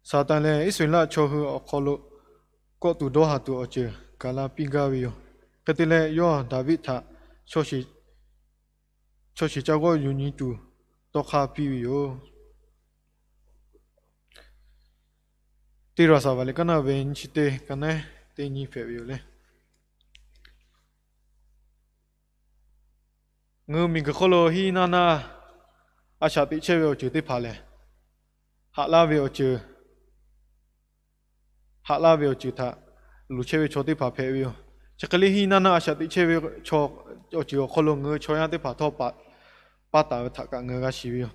Saˍtanˍ lehˬ, Iˉsaˍreˍlaˆ chaw hui awˬ hk'aw lo kawˆ tuˬ dawˇ haˍ tuˬ awˬ ceuˬ gaˬ la piˇ gaˇ ve yoˬ. Hk'e te leh, yawˇ Daˍviˆ htaꞈ chaw shiˍ ca g'awˇ yuˬ nyi tuˬ tawˇ hk'aˇ piˇ ve yoˬ. Teˇ Raˍsaˍvaˍ liꞈ kaˉ naˇ ve nyiˇ chi teˇ ka naˉ teˇ nyi hpehꞈ ve yoˬ le. Ngaˬ hui miˬguiˬ hk'oˆ lo hiˉ naˇ naˇ a shaꞈ teꞈ chehˇ ve awˬ ceuˬ teˇ hpaˍ lehˬ, haꞈ laˇ ve awˬ ceuˬ, haꞈ laˇ ve awˬ ceuˬ htaꞈ luˬ chehˇ ve chaw teˇ hpaˍ hpehꞈ ve yoˬ. Chi hk'e le hiˉ naˇ naˇ a shaꞈ teꞈ chehˇ ve chaw, awˬ ceuˬ awˬ hk'aw lo ngaˬ hui chaw yaˇ teˇ hpaˍ htawˇ pa taˍ ve htaꞈ kaꞈ ngaˬ hui g'a shiˍ ve yoˬ.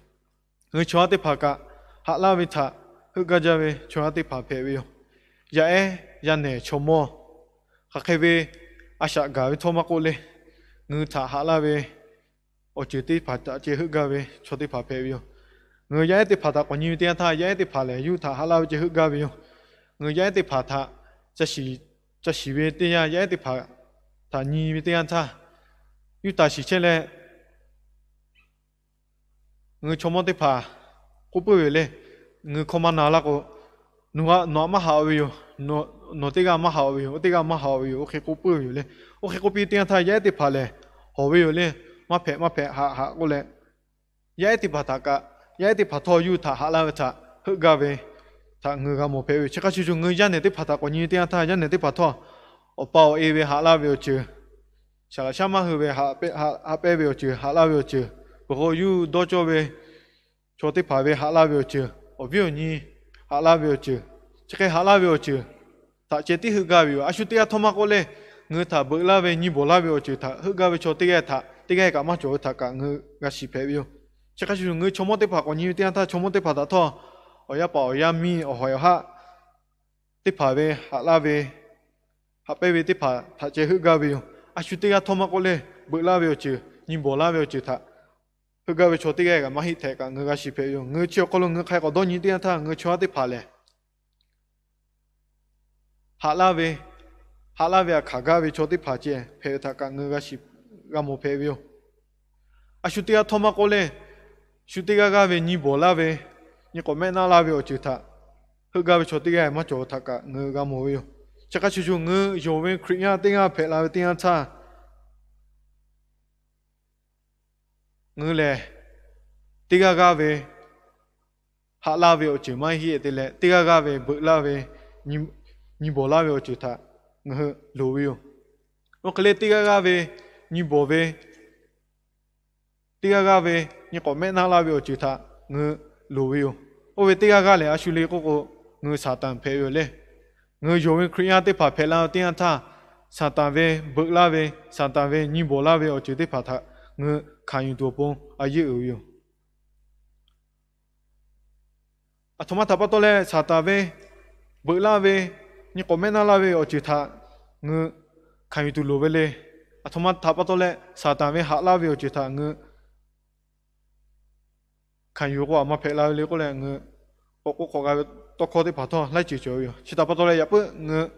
Ngaˬ hui chaw yaˇ teˇ hpaˍ kaꞈ haꞈ laˇ ve htaꞈ heuˆ gaˇ jaˇ ve chaw yaˇ teˇ hpaˍ hpehꞈ ve yoˬ. Yaˇ ehˉ, yaˇ nehˬ, chaw mawˇ, hk'aˬ hk'e ve a shaꞈ gaˬ ve htawˇ maˇ k'oˆ le, ngaˬ hui htaꞈ haꞈ laˇ ve awˬ ceuˬ teˇ hpaˍ htaꞈ ceh heuˆ gaˇ ve chaw teˇ hpaˍ hpehꞈ ve yoˬ. Ngaˬ hui yaˇ ehˉ teˇ hpaˍ htaꞈ k'awꞈ nyi ve teˇ yanˇ htaˇ, yaˇ ehˉ teˇ hpaˍ lehˬ, yawˇ hui htaꞈ haꞈ laˇ ve ceh heuˆ gaˇ ve yoˬ. Ngaˬ hui yaˇ ehˉ teˇ hpaˍ htaꞈ ca shiˍ ve teˇ yanˇ, yaˇ ehˉ teˇ hpaˍ htaꞈ nyi ve teˇ yanˇ htaˇ, yawˇ hui htaꞈ shiˍ chehˇ leh, ngaˬ hui chaw mawˇ teˇ hpaˍ k'oˆ puiˉ ve yoˬ le. Ngaˬ hui hkawˇ maˇ na laˇ k'o, nawˬ htaꞈ maˇ haꞈ ve yoˬ. Nawˬ teˇ g'aˇ maˇ haꞈ ve yoˬ. Oˇ teˇ g'aˇ maˇ haꞈ ve yoˬ. Oˇ hk'e k'oˆ puiˉ ve yoˬ le. Oˇ hk'e k'oˆ piˇ teˇ yanˇ htaˇ, yaˇ ehˉ teˇ hpaˍ lehˬ hawˬ ve yoˬ le. Maˇ hpehꞈ, maˇ hpehꞈ, haꞈ, haꞈ k'oˆ leh, yaˇ ehˉ teˇ hpaˍ htaꞈ kaꞈ, yaˇ ehˉ teˇ hpaˍ htawˇ yawˇ hui htaꞈ haꞈ laˇ ve htaꞈ heuˆ gaˇ ve htaꞈ ngaˬ hui g'a mawˬ hpehꞈ ve yoˬ. Chi hk'a shuˍ shuˍ, ngaˬ hui yaˇ nehˬ teˇ hpaˍ htaꞈ k'awꞈ nyi ve teˇ yanˇ htaˇ, yaˇ nehˬ teˇ hpaˍ htawˇ awˬ pa awˬ e ve haꞈ laˇ ve awˬ ceuˬ, saˍ laꞈ shaˉ maˇ hui ve haꞈ pehnˇ ve awˬ ceuˬ, haꞈ laˇ ve awˬ ceuˬ, peuˬ k'o yawˇ hui dawˇ cawˇ ve chaw teˇ hpaˍ ve haꞈ laˇ ve awˬ ceuˬ, awˬ viˉ awˬ nyi haꞈ laˇ ve awˬ ceuˬ, chi hk'e haꞈ laˇ ve awˬ ceuˬ htaꞈ ceh tiˉ heuˆ gaˇ ve yoˬ. A shu teˇ g'aˇ htawˇ maˇ k'oˆ le, ngaˬ hui htaꞈ beuꞈ laˇ ve, nyi bawˬ laˇ ve awˬ ceuˬ htaꞈ heuˆ gaˇ ve chaw teˇ g'aˇ htaꞈ teˇ g'aˇ kaꞈ maˇ cawˬ ve htaꞈ kaꞈ ngaˬ hui g'a shiˍ hpehꞈ ve yoˬ. Chi hk'a shuˍ shuˍ, ngaˬ hui chaw mawˇ teˇ hpaˍ k'awꞈ nyi ve teˇ yanˇ htaˇ, chaw mawˇ teˇ hpaˍ htaꞈ htawˇ awˬ yaˇ paˍ awˬ yaˇ miˇ awˬ hawˍ awˬ haˆ teˇ hpaˍ ve haꞈ laˇ ve, haꞈ pehnˇ ve teˇ hpaˍ htaꞈ ceh heuˆ gaˇ ve yoˬ. A shu teˇ g'aˇ htawˇ maˇ k'oˆ le, beuꞈ laˇ ve awˬ ceuˬ, nyi bawˬ laˇ ve awˬ ceuˬ htaꞈ heuˆ gaˇ ve chaw teˇ g'aˇ kaꞈ maˇ heˆ tehꞈ kaꞈ ngaˬ hui g'a shiˍ hpehꞈ ve yoˬ. Ngaˬ hui chi awˬ hk'aw lo ngaˬ hui hk'a k'awꞈ dawˇ nyi teˇ yanˇ htaˇ, ngaˬ hui chaw yaˇ teˇ hpaˍ lehˬ, haꞈ laˇ ve, haꞈ laˇ ve aꞈ hkanˍ gaˇ ve chaw teˇ hpaˍ ceh hpehꞈ ve htaꞈ kaꞈ ngaˬ hui g'a shiˍ g'a mawˬ hpehꞈ ve yoˬ. A shu teˇ g'aˇ htawˇ maˇ k'oˆ le, shu teˇ g'aˇ g'aˇ ve nyi bawˬ laˇ ve, nyi k'awꞈ mehˆ naˆ laˇ ve awˬ ceuˬ htaꞈ heuˆ gaˇ ve chaw teˇ g'aˇ maˇ cawˬ ve htaꞈ kaꞈ ngaˬ hui g'a mawˬ ve yoˬ. Chi hk'a shuˍ shuˍ, ngaˬ hui yonˍ ve Hkriꞈ yaˇ teˇ g'aˇ hpehꞈ la ve teˇ yanˇ htaˇ, ngaˬ hui lehˬ teˇ g'aˇ g'aˇ ve haꞈ laˇ ve awˬ ceuˬ maˇ heˆ te leh, teˇ g'aˇ g'aˇ ve beuꞈ laˇ ve, nyi bawˬ laˇ ve awˬ ceuˬ htaꞈ ngaˬ hui loˍ ve yoˬ. Oˇ hk'e leh teˇ g'aˇ g'aˇ ve nyi bawˬ ve, teˇ g'aˇ g'aˇ ve nyi k'awꞈ mehˆ naˆ laˇ ve awˬ ceuˬ htaꞈ ngaˬ hui loˍ ve yoˬ. Oˇ ve teˇ g'aˇ g'aˇ lehˬ, a shu le k'oˆ k'o, ngaˬ hui Saˍtanˍ hpehꞈ ve yoˬ le. Ngaˬ hui yonˍ ve Hkriꞈ yaˇ teˇ hpaˍ hpehꞈ la ve teˇ yanˇ htaˇ, Saˍtanˍ ve beuꞈ laˇ ve, Saˍtanˍ ve nyi bawˬ laˇ ve awˬ ceuˬ teˇ hpaˍ htaꞈ ngaˬ hui hkanˍ yuˬ tuˬ awˬ pon a yeˇ uiˍ ve yoˬ. Aˬ htoꞈ ma htaꞈ pa taw leh Saˍtanˍ ve beuꞈ laˇ ve, nyi k'awꞈ mehˆ naˆ laˇ ve awˬ ceuˬ htaꞈ ngaˬ hui hkanˍ yuˬ tuˬ loˍ ve le. Aˬ htoꞈ ma htaꞈ pa taw leh Saˍtanˍ ve haꞈ laˇ ve awˬ ceuˬ htaꞈ ngaˬ hui hkanˍ yuˬ k'o, a maˇ hpehꞈ la ve le k'oˆ leh, ngaˬ hui k'awꞈ k'oˆ k'awꞈ g'a ve tawˇ hkawˇ teˇ hpaˍ htawˇ laiˉ ceuˬ cawˬ ve yoˬ. Chi htaꞈ pa taw leh yaꞈ puiˉ ngaˬ hui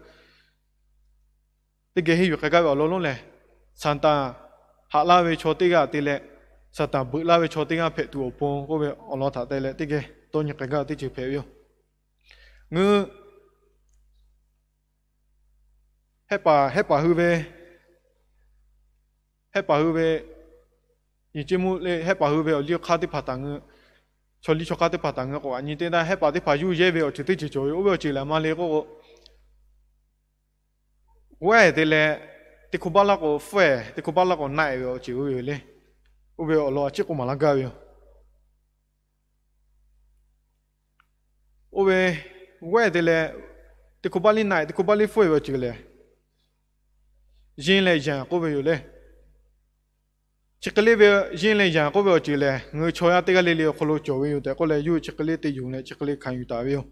teˇ geh henˇ yuˬ k'ai gaˇ ve awˬ lawn lonˉ lehˬ, Saˍtanˍ haꞈ laˇ ve chaw teˇ g'aˇ te leh, Saˍtanˍ beuꞈ laˇ ve chaw teˇ g'aˇ hpehꞈ tuˬ awˬ pon k'oˆ ve awˬ lawn htaꞈ te leh teˇ geh dawˇ nyi k'ai gaˇ ve teˇ ceuˬ hpehꞈ ve yoˬ. Ngaˬ hui hehˆ paˍ, hehˆ paˍ hui ve, hehˆ paˍ hui ve, yehˬ ceˇ mvuhˇ le hehˆ paˍ hui ve awˬ liˇ awˬ hk'aˇ teˇ hpaˍ htaꞈ ngaˬ hui, chaw liˇ chaw hk'aˇ teˇ hpaˍ htaꞈ ngaˬ hui k'awꞈ g'a nyi teˇ yanˇ, hehˆ paˍ teˇ hpaˍ yuˇ yehˇ ve awˬ ceuˬ teˇ ceuˬ cawˬ ve yoˬ. Oˇ ve awˬ ceuˬ lehˬ, a ma le k'oˆ k'o, g'awehˇ te leh teˇ hkawˇ baˆ laˇ k'o hpfuhˇ-eˬ, teˇ hkawˇ baˆ laˇ k'o naˆ-eˬ ve awˬ ceuˬ oˇ ve yoˬ le. Oˇ ve awˬ lawn a ciˉ k'oˆ maˍ laˇ gaˇ ve yoˬ. Oˇ ve g'awehˇ te leh teˇ hkawˇ baˆ liˇ naˆ-eˬ, teˇ hkawˇ baˆ liˇ hpfuhˇ-eˬ ve awˬ ceuˬ lehˬ, yeˇ leh yanˍ k'oˆ ve yoˬ le. Chi hk'e le ve yeˇ leh yanˍ k'oˆ ve awˬ ceuˬ lehˬ, ngaˬ hui chaw yaˇ teˇ g'aˇ le le awˬ hk'aw lo cawˬ ve yoˬ tehꞈ k'oˆ leh, yawˇ hui chi hk'e le te yonˍ leh chi hk'e le hkanˍ yuˬ taˍ ve yoˬ.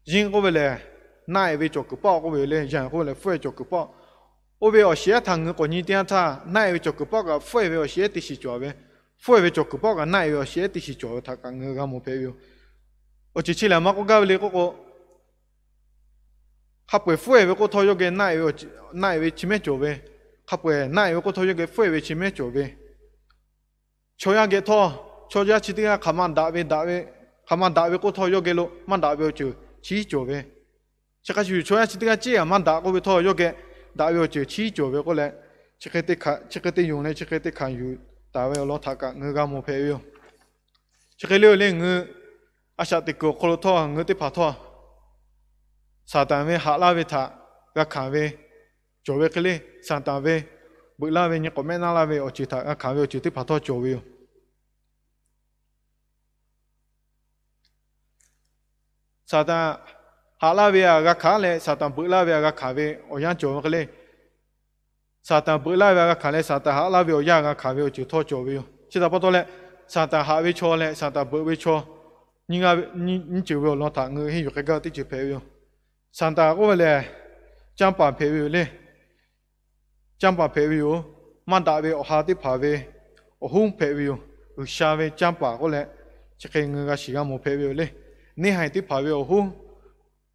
Yeˇ k'oˆ ve lehˬ, naˆ-eˬ ve cawˬ kuiˬ paˆ k'oˆ ve yoˬ le. Yanˍ k'oˆ ve lehˬ, hpfuhˇ-eˬ cawˬ kuiˬ paˆ. Oˇ ve awˬ shehˍ ehˉ htaꞈ ngaˬ hui k'awꞈ nyi teˇ yanˇ htaˇ, naˆ-eˬ ve cawˬ kuiˬ paˆ kaꞈ hpfuhˇ-eˬ ve awˬ shehˍ ehˉ teˇ shiˍ cawˬ ve, hpfuhˇ-eˬ ve cawˬ kuiˬ paˆ kaꞈ naˆ-eˬ ve awˬ shehˍ ehˉ teˇ shiˍ cawˬ ve htaꞈ kaꞈ ngaˬ hui g'a mawˬ hpehꞈ ve yoˬ. Awˬ ceuˬ chi lehˬ, a ma k'oˆ gaˇ ve le k'oˆ k'o, hk'a peu-eˬ hpfuhˇ-eˬ ve k'oˆ htawˇ yawˇ geh naˆ-eˬ ve chi mehˉ cawˬ ve, hk'a peu-eˬ naˆ-e ve k'oˆ htawˇ yawˇ geh fawehˇ ve chi mehˉ cawˬ ve. Chaw yaˇ geh htawˇ, chaw yaˇ chi teˇ g'aˇ hk'aˬ ma daꞈ ve, daꞈ ve, hk'aˬ ma daꞈ ve k'oˆ htawˇ yawˇ geh lo maˇ daꞈ ve awˬ ceuˬ chiˉ cawˬ ve. Chi hk'a shuˍ shuˍ, chaw yaˇ chi teˇ g'aˇ ceˇ aꞈ maˇ daꞈ k'oˆ ve htawˇ yawˇ geh daꞈ ve awˬ ceuˬ chiˉ cawˬ ve k'oˆ leh, chi hk'e te yonˍ leh chi hk'e te hkanˍ yuˬ taˍ ve awˬ lawn htaꞈ kaꞈ ngaˬ hui g'a mawˬ hpehꞈ ve yoˬ. Chi hk'e le le ngaˬ hui a shaꞈ teꞈ kuiˬ awˬ hk'aw lo htawˇ ngaˬ hui teˇ hpaˍ htawˇ Saˍtanˍ ve haꞈ laˇ ve htaꞈ g'a hkanˍ ve cawˬ ve hk'e le, Saˍtanˍ ve beuꞈ laˇ ve nyi k'awꞈ mehˆ naˆ laˇ ve awˬ ceuˬ htaꞈ g'a hkanˍ ve awˬ ceuˬ teˇ hpaˍ htawˇ cawˬ ve yoˬ. Saˍtanˍ haꞈ laˇ ve aꞈ g'a hkanˍ leh Saˍtanˍ beuꞈ laˇ ve aꞈ g'a hkanˍ ve awˬ yanˇ cawˬ ve hk'e le, Saˍtanˍ beuꞈ laˇ ve aꞈ g'a hkanˍ leh Saˍtanˍ haꞈ laˇ ve awˬ yanˇ g'a hkanˍ ve awˬ ceuˬ htawˇ cawˬ ve yoˬ. Chi htaꞈ pa taw leh, Saˍtanˍ haꞈ ve chaw leh Saˍtanˍ beuꞈ ve chaw nyiˇ ceuˬ ve awˬ lawn htaꞈ ngaˬ hui henˇ yuˬ k'ai gaˇ ve teˇ ceuˬ hpehꞈ ve yoˬ. Saˍtanˍ k'oˆ ve lehˬ, canˇ paˍ hpehꞈ ve yoˬ le. Canˇ paˍ hpehꞈ ve yoˬ. Maˇ daꞈ ve awˬ ha teˇ hpaˍ ve awˬ hoˉ hpehꞈ ve yoˬ. G'uiˬsha ve canˇ paˍ k'oˆ leh, chi hk'e ngaˬ hui g'a shiˍ g'a mawˬ hpehꞈ ve yoˬ le. Neˇ haiˬ teˇ hpaˍ ve awˬ hoˉ,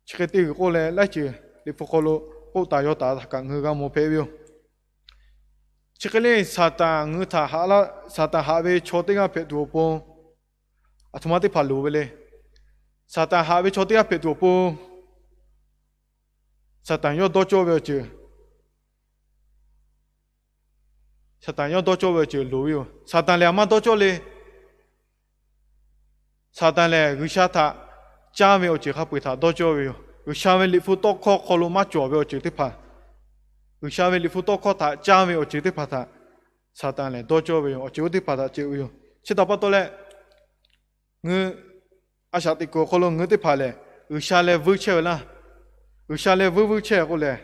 chi hk'e te g'uiˬ k'oˆ leh laiˉ ceuˬ Liꞈ hpu hk'aw lo k'oˆ taˍ yaw taˍ htaꞈ kaꞈ ngaˬ hui g'a mawˬ hpehꞈ ve yoˬ. Chi hk'e le, Saˍtanˍ ngaˬ hui htaꞈ haꞈ laˇ, Saˍtanˍ haꞈ ve chaw teˇ g'aˇ hpehꞈ tuˬ awˬ pon, aˬ htoꞈ ma teˇ hpaˍ loˍ ve le. Saˍtanˍ haꞈ ve chaw teˇ g'aˇ hpehꞈ tuˬ awˬ pon, Saˍtanˍ yawˇ dawˇ cawˇ ve awˬ ceuˬ, Saˍtanˍ yawˇ dawˇ cawˇ ve awˬ ceuˬ loˍ ve yoˬ. Saˍtanˍ lehˬ aˬ maˇ dawˇ cawˇ le. Saˍtanˍ lehˬ G'uiˬsha htaꞈ caˇ ve awˬ ceuˬ hk'a peu-eˬ htaꞈ dawˇ cawˇ ve yoˬ. G'uiˬsha ve Liꞈ hpu tawˇ hkawˇ hk'aw lo maˇ cawˬ ve awˬ ceuˬ teˇ hpaˍ, G'uiˬsha ve Liꞈ hpu tawˇ hkawˇ htaꞈ caˇ ve awˬ ceuˬ teˇ hpaˍ htaꞈ Saˍtanˍ lehˬ dawˇ cawˇ ve yoˬ. Awˬ ceuˬ oˇ teˇ hpaˍ htaꞈ ceuꞈ ve yoˬ. Chi htaꞈ pa taw leh, ngaˬ hui a shaꞈ teꞈ kuiˬ awˬ hk'aw lo ngaˬ hui teˇ hpaˍ lehˬ G'uiˬsha leh vuiˇ chehˇ ve laˇ. G'uiˬsha leh vuiˇ vuiˇ chehˇ k'oˆ lehˬ,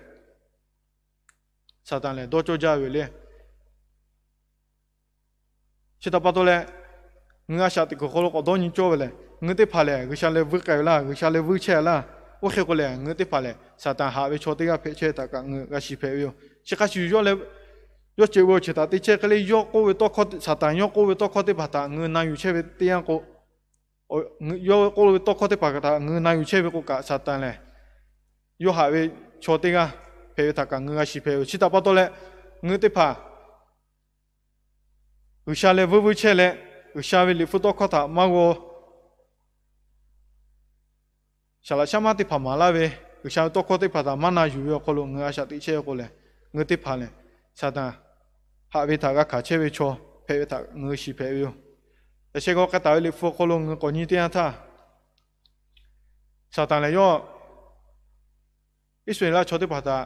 Saˍtanˍ lehˬ dawˇ cawˇ jaˇ ve yoˬ le. Chi htaꞈ pa taw leh, ngaˬ hui a shaꞈ teꞈ kuiˬ hk'aw lo k'awꞈ dawˇ nyi cawˇ ve lehˬ, ngaˬ hui teˇ hpaˍ lehˬ G'uiˬsha leh vuiˇ k'ai ve laˇ, G'uiˬsha leh vuiˇ chehˇ laˇ. Oˇ hk'e k'o lehˬ, ngaˬ hui teˇ hpaˍ lehˬ Saˍtanˍ haꞈ ve chaw teˇ g'aˇ hpehꞈ chehˇ ve htaꞈ kaꞈ ngaˬ hui g'a shiˍ hpehꞈ ve yoˬ. Chi hk'a shuˍ yawˇ leh, yawˇ ceuꞈ ve awˬ ceuˬ htaꞈ te chehˇ hk'e le, yawˇ k'oˆ ve tawˇ hkawˇ, Saˍtanˍ yawˇ k'oˆ ve tawˇ hkawˇ teˇ hpaˍ htaꞈ ngaˬ hui na yuˬ chehˇ ve teˇ yanˇ k'o, yawˇ k'oˆ ve tawˇ hkawˇ teˇ hpaˍ htaꞈ ngaˬ hui na yuˬ chehˇ ve k'o kaꞈ, Saˍtanˍ lehˬ yawˇ haꞈ ve chaw teˇ g'aˇ hpehꞈ ve htaꞈ kaꞈ ngaˬ hui g'a shiˍ hpehꞈ ve yoˬ. Chi htaꞈ pa taw leh, ngaˬ hui teˇ hpaˍ G'uiˬsha leh vuiˇ vuiˇ chehˇ leh, G'uiˬsha ve Liꞈ hpu tawˇ hkawˇ htaꞈ maˇ g'aw, saˍ laꞈ shaˉ maˉ teˇ hpaˍ maˍ laˇ ve, G'uiˬsha ve tawˇ hkawˇ teˇ hpaˍ htaꞈ maˇ na yuˬ ve awˬ hk'aw lo ngaˬ hui a shaꞈ teꞈ chehˇ ve k'o lehˬ, ngaˬ hui teˇ hpaˍ lehˬ Saˍtanˍ haꞈ ve htaꞈ g'a hkanˍ chehˇ ve chaw hpehꞈ ve htaꞈ ngaˬ hui shiˍ hpehꞈ ve yoˬ. Yaꞈ sheh g'aw k'ai taˍ ve Liꞈ hpu awˬ hk'aw lo ngaˬ hui k'awꞈ nyi teˇ yanˇ htaˇ, Saˍtanˍ lehˬ yawˇ Iˉsaˍreˍlaˆ chaw teˇ hpaˍ htaꞈ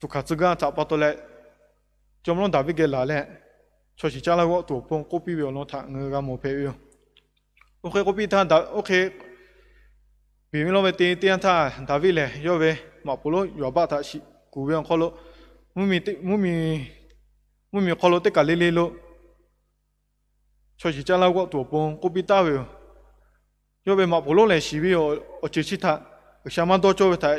tuꞈ hkanˍ tcuh gaˇ htaꞈ pa taw leh, jawˇmawˇ Daˍviˆ geh laˬ leh, chaw shiˍ caˇ laˇ g'awˆ tuˬ awˬ pon k'oˆ piˇ ve awˬ lawn htaꞈ ngaˬ hui g'a mawˬ hpehꞈ ve yoˬ. Oˇ hk'e k'oˆ piˇ htaˇ, oˇ hk'e piˍ ve lawˇ ve te teˇ yanˇ htaˇ, Daˍviˆ lehˬ yawˇ ve maꞈ poˍ lonˉ Yoˍaˍbaˆ htaꞈ shiˍ kuˬ ve awˬ hk'aw lo, mvuhˇmiˬ hk'aw lo teˇ kaˬ le le lo chaw shiˍ caˇ laˇ g'awˆ tuˬ awˬ pon k'oˆ piˇ taˍ ve yoˬ. Yawˇ ve maꞈ poˍ lonˉ lehˬ shiˍ ve awˬ ceuˬ chi htaꞈ, G'uiˬsha maˇ dawˇ cawˇ ve htaꞈ,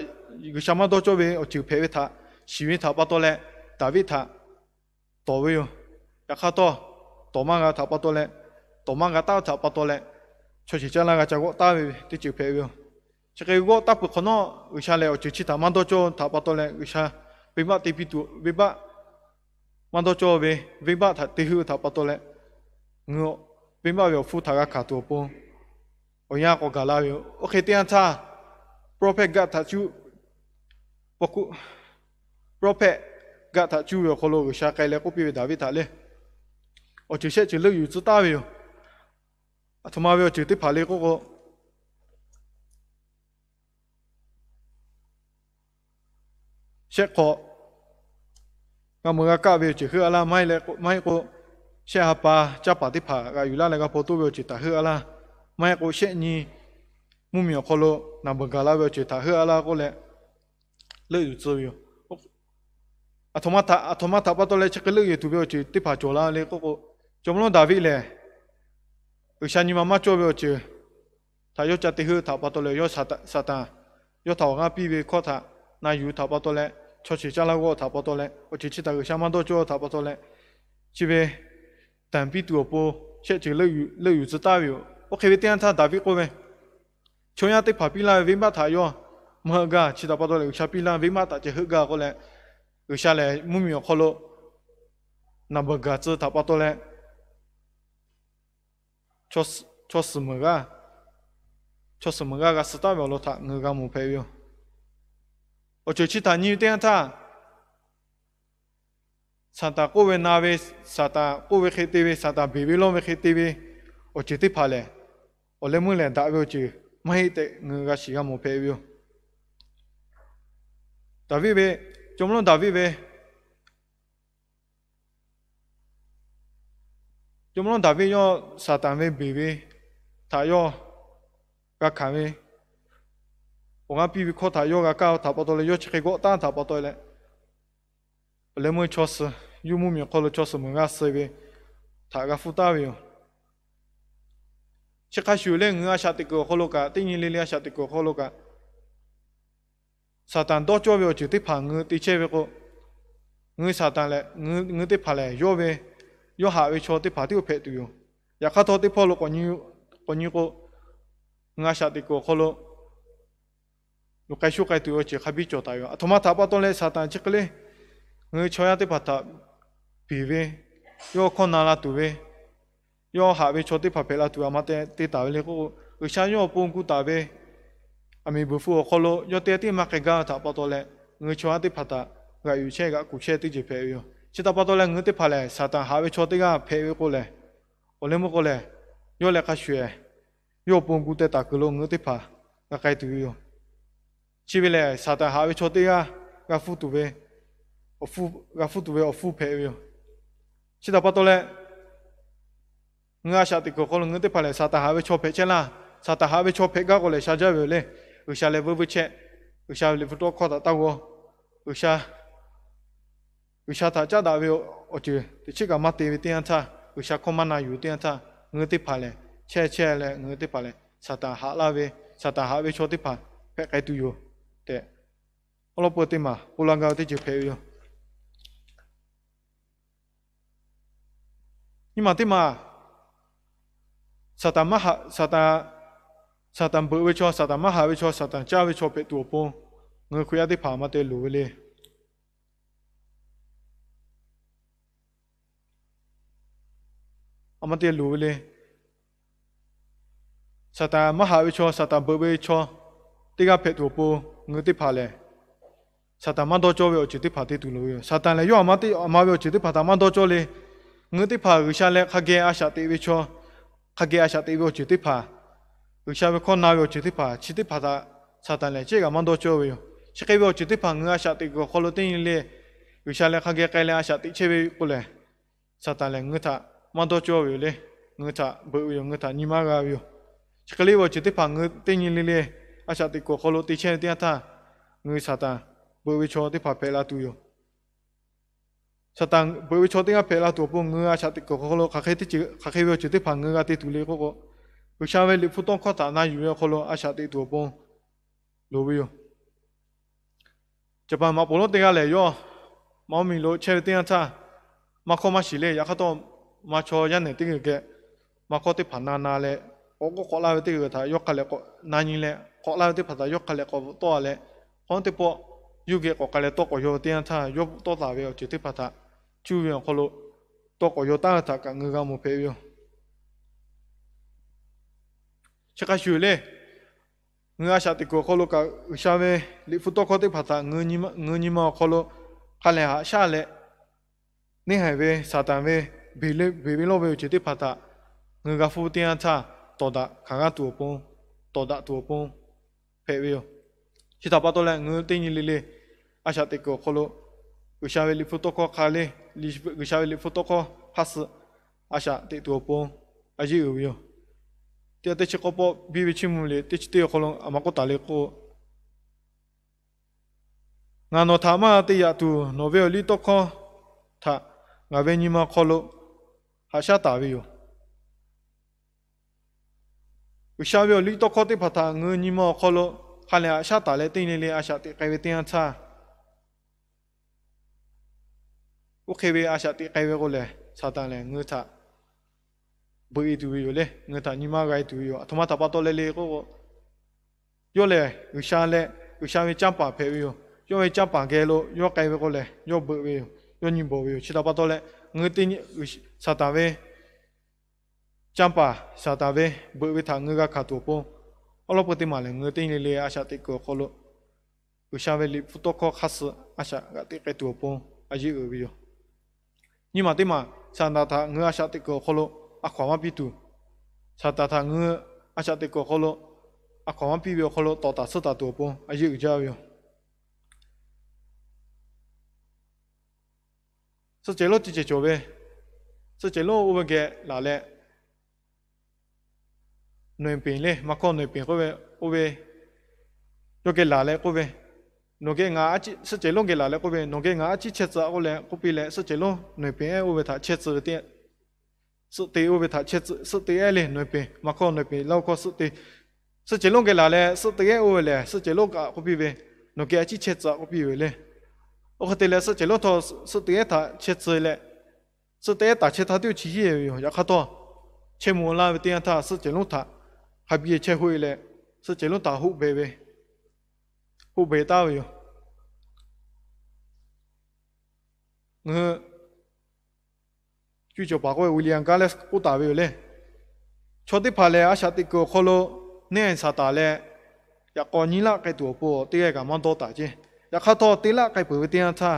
G'uiˬsha maˇ dawˇ cawˇ ve awˬ ceuˬ hpehꞈ ve htaꞈ shiˍ ve htaꞈ pa taw leh, Daˍviˆ htaꞈ tawˍ ve yoˬ. Yaꞈ hk'aˇ htawˇ, tawˍ maˇ g'a htaꞈ pa taw leh, tawˍ maˇ g'a taˍ ve htaꞈ pa taw leh, chaw shiˍ caˇ laˇ g'a ca g'awˆ taˍ ve teˇ ceuˬ hpehꞈ ve yoˬ. Chi hk'e g'awˆ taˍ peuˬ hk'awꞈ nawˉ, G'uiˬsha lehˬ awˬ ceuˬ chi htaꞈ maˇ dawˇ cawˇ htaꞈ pa taw leh, G'uiˬsha venˇbaˆ te piˇ tuˬ, venˇbaˆ maˇ dawˇ cawˇ ve venˇbaˆ htaꞈ te heuˆ ve htaꞈ pa taw leh, ngaˬ hui venˇbaˆ ve awˬ hpfuhˇ htaꞈ g'a hkanˍ tuˬ awˬ pon awˬ yanˇ k'awꞈ gaˬ la ve yoˬ. Oˇ hk'e teˇ yanˇ htaˇ, prophet Gaˆ htaꞈ cuˇ, prophet Gaˆ htaꞈ cuˇ ve awˬ hk'aw lo G'uiˬsha k'ai leh k'oˆ piˇ ve Daˍviˆ htaꞈ le, awˬ ceuˬ shehˆ ceuˬ leuˆ yuˬ tcuh taˍ ve yoˬ. Aˬ htoꞈ ma ve awˬ ceuˬ teˇ hpaˍ le k'oˆ k'o, shehˆ hk'awꞈ g'a meuꞈ g'a kaˆ ve awˬ ceuˬ heuˆ a laˇ, maˇ heˆ k'o, shehˆ ha pa caˇ paˍ teˇ hpaˍ g'a yuˬ laˇ leh g'a hpaw toˆ ve awˬ ceuˬ htaꞈ heuˆ a laˇ, maˇ heˆ k'o shehˆ nyi mvuhˇmiˬ awˬ hk'aw lo naˬ beuˬ gaˬ la ve awˬ ceuˬ htaꞈ heuˆ a laˇ k'oˆ leh leuˆ yuˬ tcuh ve yoˬ. Aˬ htoꞈ ma htaꞈ pa taw leh chi hk'e leuˆ yuˬ tuˬ ve awˬ ceuˬ teˇ hpaˍ cawˬ la le k'oˆ k'o, jawˇmawˇ lonˉ Daˍviˆ lehˬ G'uiˬsha nyi ma maˇ cawˇ ve awˬ ceuˬ htaꞈ yawˇ ca te heuˆ htaꞈ pa taw leh, yawˇ Saˍtanˍ yawˇ htaꞈ awˬ g'aˇ piˇ ve hkawˇ htaꞈ na yuˬ htaꞈ pa taw leh, chaw shiˍ caˇ laˇ g'awˆ htaꞈ pa taw leh, awˬ ceuˬ chi htaꞈ G'uiˬsha maˇ dawˇ cawˇ htaꞈ pa taw leh, chi ve tanˍ piˇ tuˬ awˬ pon shehˆ ceuˬ leuˆ yuˬ tcuh taˍ ve yoˬ. Oˇ hk'e ve teˇ yanˇ htaˇ Daˍviˆ k'oˆ ve, Chaw yaˇ teˇ hpaˍ piˇ laˇ ve venˇbaˆ htaꞈ yawˇ maˇ heuˆ gaˇ. Chi htaꞈ pa taw leh G'uiˬsha piˇ laˇ ve venˇbaˆ htaꞈ ceh heuˆ gaˇ k'oˆ leh, G'uiˬsha lehˬ mvuhˇmiˬ awˬ hk'aw lo naˍ baˬ gaˬ tcuh htaꞈ pa taw leh, chaw suhˍ meuˍ g'aˇ, chaw suhˍ meuˍ g'aˇ g'a suh taˍ ve awˬ lawn htaꞈ ngaˬ hui g'a mawˬ hpehꞈ ve yoˬ. Awˬ ceuˬ chi htaꞈ nyi ve teˇ yanˇ htaˇ, Saˍtanˍ k'oˆ ve na ve, Saˍtanˍ k'oˆ ve hk'e te ve, Saˍtanˍ beˬ ve lawˇ ve hk'e te ve awˬ ceuˬ teˇ hpaˍ lehˬ, awˬ leh meuˇ lehˬ daꞈ ve awˬ ceuˬ maˇ heˆ tehꞈ ngaˬ hui g'a shiˍ g'a mawˬ hpehꞈ ve yoˬ. Daˍviˆ ve, jawˇmawˇ Daˍviˆ ve, jawˇmawˇ Daˍviˆ yawˇ Saˍtanˍ ve beˬ ve htaꞈ yawˇ g'a hkanˍ ve, awˬ g'aˇ piˇ ve hkawˇ htaꞈ yawˇ g'a kaˇ htaꞈ pa taw leh, yawˇ chi hk'e g'awˆ taˉ htaꞈ pa taw leh, awˬ leh meuˇ chaw suhˍ, yawˇ mvuhˇmiˬ awˬ hk'aw lo chaw suhˍ meuˍ g'aˇ suh ve htaꞈ g'a hpfuhˇ taˍ ve yoˬ. Chi hk'a shuˍ lehˬ, ngaˬ hui a shaꞈ teꞈ kuiˬ awˬ hk'aw lo kaꞈ, teˇ nyi le le a shaꞈ teꞈ kuiˬ awˬ hk'aw lo kaꞈ, Saˍtanˍ dawˇ cawˇ ve awˬ ceuˬ teˇ hpaˍ ngaˬ hui te chehˇ ve k'o, ngaˬ hui Saˍtanˍ lehˬ, ngaˬ hui teˇ hpaˍ lehˬ yawˇ ve, yawˇ haꞈ ve chaw teˇ hpaˍ tiˉ oˇ hpehꞈ tuˬ yoˬ. Yaꞈ hk'aˇ htawˇ teˇ hpawˇ lo k'awꞈ nyi k'o, ngaˬ hui a shaꞈ teꞈ kuiˬ awˬ hk'aw lo loꞈ k'ai shuˉ k'ai tuˬ ve awˬ ceuˬ hk'a biˇ cawˬ taˍ ve yoˬ. Aˬ htoꞈ ma htaꞈ pa taw leh Saˍtanˍ chi hk'e le, ngaˬ hui chaw yaˇ teˇ hpaˍ htaꞈ beˬ ve, yawˇ hkawˇ na la tuˬ ve, yawˇ haꞈ ve chaw teˇ hpaˍ hpehꞈ la tuˬ aˬ ma te taˍ ve le k'o, G'uiˬsha yawˇ awˬ pon gu taˍ ve aˬ miˍ beuˬ hpu awˬ hk'aw lo yawˇ teˇ g'aˇ tiˉ maˇ k'ai gaˇ ve htaꞈ pa taw leh, ngaˬ hui chaw yaˇ teˇ hpaˍ htaꞈ g'aꞈ yuˬ chehˇ g'aꞈ kuˬ chehˇ teˇ ceuˬ hpehꞈ ve yoˬ. Chi htaꞈ pa taw leh ngaˬ hui teˇ hpaˍ lehˬ Saˍtanˍ haꞈ ve chaw teˇ g'aˇ hpehꞈ ve k'o lehˬ, awˬ leh meuˇ k'o lehˬ, yawˇ leh hk'a shuˍ shuˍ yawˇ awˬ pon gu teh taˍ kuiˬ lo ngaˬ hui teˇ hpaˍ g'a k'ai tuˬ ve yoˬ. Chi ve lehˬ Saˍtanˍ haꞈ ve chaw teˇ g'aˇ g'a hpfuhˇ tuˬ ve, g'a hpfuhˇ tuˬ ve awˬ hpfuhˇ hpehꞈ ve yoˬ. Chi htaꞈ pa taw leh, ngaˬ hui a shaꞈ teꞈ kuiˬ awˬ hk'aw lo ngaˬ hui teˇ hpaˍ lehˬ Saˍtanˍ haꞈ ve chaw hpehꞈ chehˇ laˇ. Saˍtanˍ haꞈ ve chaw hpehꞈ gaˇ k'o lehˬ sha jaˇ ve yoˬ le. G'uiˬsha leh vuiˇ vuiˇ chehˇ, G'uiˬsha ve liꞈ hpu tawˇ hkawˇ htaꞈ taˇ g'aw. G'uiˬsha, G'uiˬsha htaꞈ caˉ daꞈ ve awˬ ceuˬ teꞈ chiˉ kaꞈ maˇ te ve teˇ yanˇ htaˇ, G'uiˬsha hkawˇ maˇ na yuˬ teˇ yanˇ htaˇ, ngaˬ hui teˇ hpaˍ lehˬ chehˇ chehˇ leh ngaˬ hui teˇ hpaˍ lehˬ Saˍtanˍ haꞈ laˇ ve, Saˍtanˍ haꞈ ve chaw teˇ hpaˍ hpehꞈ k'ai tuˬ yoˬ tehꞈ, awˉ lawˉ peu teˇ maˬ k'oˆ laˇ gaˇ ve teˇ ceuˬ hpehꞈ ve yoˬ. Nyi maˬ teˇ maˬ, Saˍtanˍ maˇ haꞈ, Saˍtanˍ, Saˍtanˍ beuꞈ ve chaw, Saˍtanˍ maˇ haꞈ ve chaw, Saˍtanˍ caˇ ve chaw hpehꞈ tuˬ awˬ pon, ngaˬ hui Hkriꞈ yaˇ teˇ hpaˍ aˬ ma te loˍ ve le. Aˬ ma te loˍ ve le. Saˍtanˍ maˇ haꞈ ve chaw, Saˍtanˍ beuꞈ ve chaw teˇ g'aˇ hpehꞈ tuˬ awˬ pon, ngaˬ hui teˇ hpaˍ lehˬ Saˍtanˍ maˇ dawˇ cawˇ ve awˬ ceuˬ teˇ hpaˍ te tuˬ loˍ ve yoˬ. Saˍtanˍ lehˬ yawˇ aˬ ma teˇ, aˬ ma ve awˬ ceuˬ teˇ hpaˍ htaꞈ maˇ dawˇ cawˇ le. Ngaˬ hui teˇ hpaˍ G'uiˬsha leh hk'a geh a shaꞈ teꞈ ve chaw, hk'a geh a shaꞈ teꞈ ve awˬ ceuˬ teˇ hpaˍ, G'uiˬsha ve hkawˇ na ve awˬ ceuˬ teˇ hpaˍ, chi teˇ hpaˍ htaꞈ Saˍtanˍ lehˬ ceh kaꞈ maˇ dawˇ cawˇ ve yoˬ. Chi hk'e ve awˬ ceuˬ teˇ hpaˍ ngaˬ hui a shaꞈ teꞈ kuiˬ awˬ hk'aw lo teˇ nyi le G'uiˬsha leh hk'a geh k'ai leh a shaꞈ teꞈ chehˇ ve k'o lehˬ, Saˍtanˍ lehˬ ngaˬ hui htaꞈ maˇ dawˇ cawˇ ve yoˬ le. Ngaˬ hui htaꞈ beuꞈ ve yoˬ. Ngaˬ hui htaꞈ nyi maˇ g'a ve yoˬ. Chi hk'e le ve awˬ ceuˬ teˇ hpaˍ ngaˬ hui teˇ nyi le le a shaꞈ teꞈ kuiˬ awˬ hk'aw lo te chehˇ ve teˇ yanˇ htaˇ, ngaˬ hui Saˍtanˍ beuꞈ ve chaw teˇ hpaˍ hpehꞈ la tuˬ yoˬ. Saˍtanˍ beuꞈ ve chaw teˇ g'aˇ hpehꞈ la tuˬ awˬ pon ngaˬ hui a shaꞈ teꞈ kuiˬ awˬ hk'aw lo hk'aˬ hk'e teˇ ceuˬ, hk'aˬ hk'e ve awˬ ceuˬ teˇ hpaˍ ngaˬ hui g'a te tuˬ le k'oˆ k'o, G'uiˬsha ve liꞈ hpu tawˇ hkawˇ htaꞈ na yuˬ ve awˬ hk'aw lo a shaꞈ teꞈ tuˬ awˬ pon loˍ ve yoˬ. Caˍ paˍ maꞈ poˍ lonˉ teˇ g'aˇ lehˬ yawˇ maˇ oˇ miˬ lo chehˇ ve teˇ yanˇ htaˇ, maˇ hkawˇ maˇ shiˍ le. Yaꞈ hk'aˇ htawˇ, maˇ chaw yaˇ nehˬ teˇ g'uiˬ geh maˇ hkawˇ teˇ hpaˍ na na leh, k'awꞈ k'oˆ k'awꞈ laˇ ve teˇ g'uiˬ htaꞈ yawˇ hk'a lehˬ k'awꞈ na nyi leh, k'awꞈ laˇ ve teˇ hpaˍ htaꞈ yawˇ hk'a lehˬ k'awꞈ bvuhꞈ tawˆ leh, hk'awꞈ nawˉ teˇ pawˆ yawˇ geh k'awꞈ k'ai leh tawˇ k'awꞈ yaw ve teˇ yanˇ htaˇ, yawˇ bvuhꞈ tawˆ taˍ ve awˬ ceuˬ teˇ hpaˍ htaꞈ cuˇ ve awˬ hk'aw lo tawˇ k'awꞈ yaw taˉ ve htaꞈ kaꞈ ngaˬ hui g'a mawˬ hpehꞈ ve yoˬ. Chi hk'a shuˍ le, ngaˬ hui a shaꞈ teꞈ kuiˬ awˬ hk'aw lo kaꞈ G'uiˬsha ve liꞈ hpu tawˇ hkawˇ teˇ hpaˍ htaꞈ ngaˬ hui nyi ma awˬ hk'aw lo hk'a lehˬ haꞈ shaˉ leh, neˇ haiˬ ve Saˍtanˍ ve beˬ ve lawˇ ve awˬ ceuˬ teˇ hpaˍ htaꞈ ngaˬ hui g'a hpfuhˇ teˇ yanˇ htaˇ, tawˍ daꞈ hkanˍ g'aˇ tuˬ awˬ pon, tawˍ daꞈ tuˬ awˬ pon hpehꞈ ve yoˬ. Chi htaꞈ pa taw leh ngaˬ hui teˇ nyi le le a shaꞈ teꞈ kuiˬ awˬ hk'aw lo G'uiˬsha ve liꞈ hpu tawˇ hkawˇ hk'a le, G'uiˬsha ve liꞈ hpu tawˇ hkawˇ hk'aˇ suh a shaꞈ teꞈ tuˬ awˬ pon a yeˇ uiˍ ve yoˬ. Teˇ g'aˇ teˇ chi k'awˇ pawˆ biˇ ve chiˇ mvuh le teˇ chi teˇ awˬ hk'aw lo aˬ ma k'oˆ taˍ le k'o, Ngaˬ nawˬ htaꞈ maˇ te yaꞈ tuˬ, nawˬ ve awˬ liˇ tawˇ hkawˇ htaꞈ ngaˬ ve nyi ma awˬ hk'aw lo haꞈ shaˉ taˍ ve yoˬ. G'uiˬsha ve awˬ liˇ tawˇ hkawˇ teˇ hpaˍ htaꞈ ngaˬ hui nyi ma awˬ hk'aw lo hk'a lehˬ haꞈ shaˉ taˍ leh teˇ nyi le le a shaꞈ teꞈ k'ai ve teˇ yanˇ htaˇ, oˇ hk'e ve a shaꞈ teꞈ k'ai ve k'o lehˬ, Saˍtanˍ lehˬ ngaˬ hui htaꞈ beuꞈ e tuˬ ve yoˬ le. Ngaˬ hui htaꞈ nyi ma g'a e tuˬ ve yoˬ. Aˬ htoꞈ ma htaꞈ pa taw leh le k'oˆ k'o, yawˇ lehˬ G'uiˬsha leh G'uiˬsha ve canˇ paˍ hpehꞈ ve yoˬ. yawˇ ve canˇ paˍ geh lo yawˇ k'ai ve k'o lehˬ, yawˇ beuꞈ ve yoˬ. Yawˇ nyi bawˬ ve yoˬ. Chi htaꞈ pa taw leh, ngaˬ hui teˇ nyi Saˍtanˍ ve canˇ paˍ, Saˍtanˍ ve beuꞈ ve htaꞈ ngaˬ hui g'a hkanˍ tuˬ awˬ pon, awˉ lawˉ peu teˇ maˬ lehˬ, ngaˬ hui teˇ nyi le le a shaꞈ teꞈ kuiˬ awˬ hk'aw lo G'uiˬsha ve liꞈ hpu tawˇ hkawˇ hk'aˇ suh a shaꞈ g'aꞈ teꞈ k'ai tuˬ awˬ pon a yeˇ uiˍ ve yoˬ. Nyiˇ maˬ teˇ maˬ, Saˍtanˍ htaꞈ ngaˬ hui a shaꞈ teꞈ kuiˬ awˬ hk'aw lo a hkaw anˬ maˇ piˇ tuˬ, Saˍtanˍ htaꞈ ngaˬ hui a shaꞈ teꞈ kuiˬ awˬ hk'aw lo a hkaw anˬ maˇ piˇ ve awˬ hk'aw lo tawˍ taˍ tsuhˇ taˍ tuˬ awˬ pon a yeˇ uiˍ jaˇ ve yoˬ. Suhˆ cehˬ lonˉ teˇ cehˬ cawˬ ve, suhˆ cehˬ lonˉ oˇ ve geh laˬ leh, nawˬ peˍ le, maˇ hkawˇ nawˬ peˍ k'oˆ ve, oˇ ve yawˇ geh laˬ leh k'oˆ ve, nawˬ geh ngaˬ, suhˆ cehˬ lonˉ geh laˬ leh k'oˆ ve, nawˬ geh ngaˬ a ciˉ chehˇ tcuh k'oˆ leh k'oˆ piˇ leh, suhˆ cehˬ lonˉ nawˬ peˍ ehˉ oˇ ve htaꞈ chehˇ tcuh ve teˇ suhˆ te oˇ ve htaꞈ chehˇ tcuh, suhˆ te ehˉ le nawˬ peˍ, maˇ hkawˇ nawˬ peˍ laˇ oˇ hkawˇ suhˆ te, suhˆ cehˬ lonˉ geh laˬ leh suhˆ te ehˉ oˇ ve lehˬ, suhˆ cehˬ lonˉ kaꞈ k'oˆ piˇ ve, nawˬ geh a ciˉ chehˇ tcuh k'oˆ piˇ ve le. Oˇ hk'e te leh suhˆ cehˬ lonˉ htawˇ suhˆ te ehˉ htaꞈ chehˇ tcuh leh, suhˆ te ehˉ taˍ chehˇ htaˇ teˇ oˇ chi hiˉ ve yoˬ. Yaꞈ hk'aˇ htawˇ, chehˇ mvuh laˇ ve teˇ yanˇ htaˇ suhˆ cehˬ lonˉ htaꞈ hk'a biˇ chehˇ hoˆ e leh, suhˆ cehˬ lonˉ htaꞈ hoˆ beh ve, hoˆ beh taˍ ve yoˬ. Ngaˬ hui cuˇ cawˬ paˍ k'oˆ ve William Gallas k'oˆ taˍ ve yoˬ le. Chaw teˇ hpaˍ lehˬ, a shaꞈ teꞈ kuiˬ awˬ hk'aw lo neˇ haiˬ Saˍtanˍ leh yaꞈ k'aw nyiˇ laˆ k'ai tuˬ awˬ pon teˇ g'aˇ kaꞈ maˇ dawˇ taˍ ceˇ. Yaꞈ hk'aˇ htawˇ, teˇ laˆ k'ai peuˬ ve teˇ yanˇ htaˇ,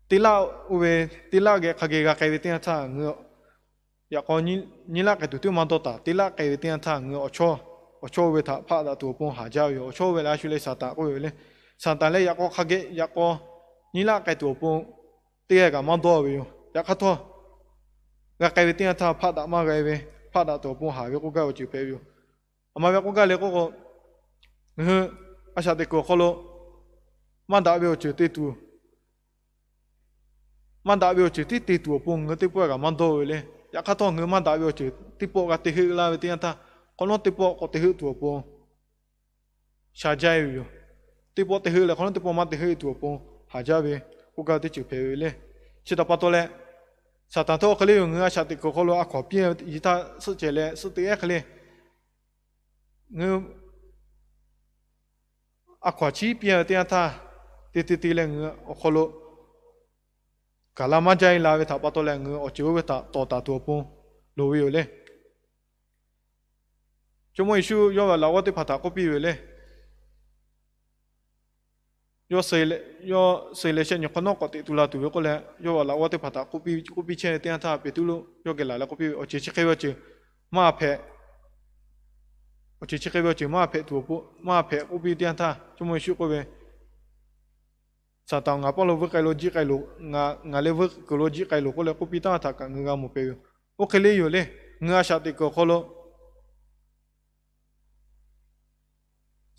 teˇ laˆ oˇ ve, teˇ laˆ geh hk'a geh g'a k'ai ve teˇ yanˇ htaˇ, ngaˬ hui yaꞈ k'aw nyiˇ laˆ k'ai tuˬ teˇ maˇ dawˇ taˍ. Teˇ laˆ k'ai ve teˇ yanˇ htaˇ ngaˬ hui awˬ chawˇ, awˬ chawˇ oˇ ve htaꞈ hpaˆ daꞈ tuˬ awˬ pon haˍ jaˇ ve yoˬ. Awˬ chawˇ oˇ ve lehˬ, a shu leh Saˍtanˍ k'oˆ ve yoˬ le. Saˍtanˍ leh yaꞈ k'aw hk'a geh yaꞈ k'aw nyiˇ laˆ k'ai tuˬ awˬ pon teˇ g'aˇ kaꞈ maˇ dawˇ ve yoˬ. Yaꞈ hk'aˇ htawˇ, g'a k'ai ve teˇ yanˇ htaˇ hpaˆ daꞈ maˇ g'a ve, hpaˆ daꞈ tuˬ awˬ pon haˍ ve k'oˆ gaˇ ve awˬ ceuˬ hpehꞈ ve yoˬ. A ma ve k'oˆ gaˇ le k'oˆ k'o, ngaˬ hui a shaꞈ teꞈ kuiˬ awˬ hk'aw lo maˇ daꞈ ve awˬ ceuˬ te tuˬ, maˇ daꞈ ve awˬ ceuˬ tiˉ te tuˬ awˬ pon ngaˬ hui teˇ pawˆ kaꞈ maˇ dawˇ ve le. Yaꞈ hk'aˇ htawˇ, ngaˬ hui maˇ daꞈ ve awˬ ceuˬ teˇ pawˆ g'a te heuˆ laˇ ve teˇ yanˇ htaˇ, hk'awꞈ nawˉ teˇ pawˆ k'awꞈ te heuˆ tuˬ awˬ pon sha jaˇ ve yoˬ. Teˇ pawˆ te heuˆ leh hk'awꞈ nawˉ teˇ pawˆ maˇ te heuˆ tuˬ awˬ pon haˍ jaˇ ve k'oˆ gaˇ teˇ ceuˬ hpehꞈ ve le. Chi htaꞈ pa taw leh, Saˍtanˍ htawˇ hk'e le yoˬ, ngaˬ hui a shaꞈ teꞈ kuiˬ awˬ hk'aw lo a hkaw anˬ piˇ ve teˇ yanˇ htaˇ suhˆ cehˬ leh suhˆ te ehˉ hk'e le, ngaˬ hui a hkaw anˬ chiˉ piˇ ve teˇ yanˇ htaˇ, te te te leh ngaˬ hui awˬ hk'aw lo gaˬ la maˇ jaˇ e la ve htaꞈ pa taw leh, ngaˬ hui awˬ ceuˬ oˇ ve htaꞈ tawˍ taˍ tuˬ awˬ pon loˍ ve yoˬ le. Jawˇmawˇ Yeˍsuˆ yawˇ ve laꞈ g'awˇ teˇ hpaˍ htaꞈ k'oˆ piˇ ve le. Yawˇ suh leh shehˆ nyi hk'awꞈ nawˉ k'awꞈ teꞈ tu la tuˬ ve k'oˆ leh, yawˇ ve laꞈ g'awˇ teˇ hpaˍ htaꞈ k'oˆ piˇ chehˇ ve teˇ yanˇ htaˇ, Peˍtruˆ yawˇ geh laˬ leh k'oˆ piˇ ve, Awˬ ceuˬ chi hk'e ve awˬ ceuˬ maˇ hpehꞈ, awˬ ceuˬ chi hk'e ve awˬ ceuˬ maˇ hpehꞈ tuˬ awˬ pon, maˇ hpehꞈ k'oˆ piˇ ve teˇ yanˇ htaˇ, Jawˇmawˇ Yeˍsuˆ k'oˆ ve, Saˍtanˍ, ngaˬ paˇ lo vuiˇ k'ai lo jiˆ k'ai loˬ, ngaˬ leh vuiˇ kuiˬ lo jiˆ k'ai loˬ k'oˆ leh k'oˆ piˇ taˉ ve htaꞈ kaꞈ ngaˬ hui g'a mawˬ hpehꞈ ve yoˬ. Oˇ hk'e le yoˬ le, ngaˬ hui a shaꞈ teꞈ kuiˬ awˬ hk'aw lo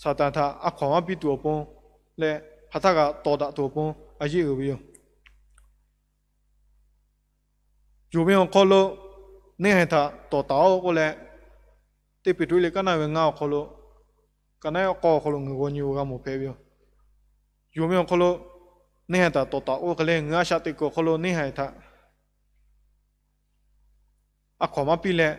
Saˍtanˍ htaꞈ a hkaw anˬ maˇ piˇ tuˬ awˬ pon leh, hk'aˬ htaˇ kaꞈ tawˍ daꞈ tuˬ awˬ pon a yeˇ uiˍ ve yoˬ. Yonˍ ve awˬ hk'aw lo neˇ haiˬ htaꞈ tawˍ taˍ-oˆ k'oˆ leh, teˇ Peˍtruˆ liꞈ kaˉ naˆ ve ngaˇ awˬ hk'aw lo, kaˉ naˆ awˬ k'awˇ awˬ hk'aw lo ngaˬ hui g'aw nyi g'a mawˬ hpehꞈ ve yoˬ. Yonˍ ve awˬ hk'aw lo neˇ haiˬ htaꞈ tawˍ taˍ-oˆ hk'e le, ngaˬ hui a shaꞈ teꞈ kuiˬ awˬ hk'aw lo neˇ haiˬ htaꞈ a hkaw anˬ maˇ piˇ leh,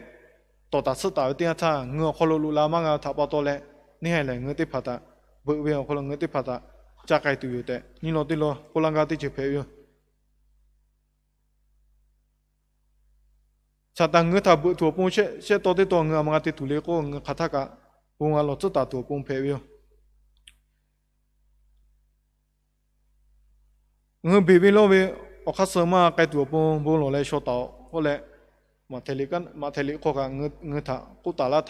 tawˍ taˍ tsuhˆ taˍ ve teˇ yanˇ htaˇ, ngaˬ hui awˬ hk'aw lo loꞈ la maˇ g'a htaꞈ pa taw leh, neˇ haiˬ lehˬ ngaˬ hui teˇ hpaˍ htaꞈ, beuꞈ ve awˬ hk'aw lo ngaˬ hui teˇ hpaˍ htaꞈ caˇ k'ai tuˬ yoˬ tehꞈ, nyiˇ lawn teˇ lawn k'oˆ laˇ gaˇ teˇ ceuˬ hpehꞈ ve yoˬ. Saˍtanˍ ngaˬ hui htaꞈ beuꞈ tuˬ awˬ pon shehˆ tawˇ teˇ tawˇ ngaˬ hui a ma g'a te tuˬ le k'o, ngaˬ hui hk'aˬ htaˇ kaꞈ bon g'a lawˬ tcuhˉ taˍ tuˬ awˬ pon hpehꞈ ve yoˬ. Ngaˬ hui beˬ ve lawˇ ve awˬ hk'aˇ suh maˇ k'ai tuˬ awˬ pon bon lawˬ leh shaw taˍ-oꞈ k'oˆ leh, Maꞈhtehˍ liꞈ hk'aw kaꞈ ngaˬ hui htaꞈ k'oˆ taˍ laˇ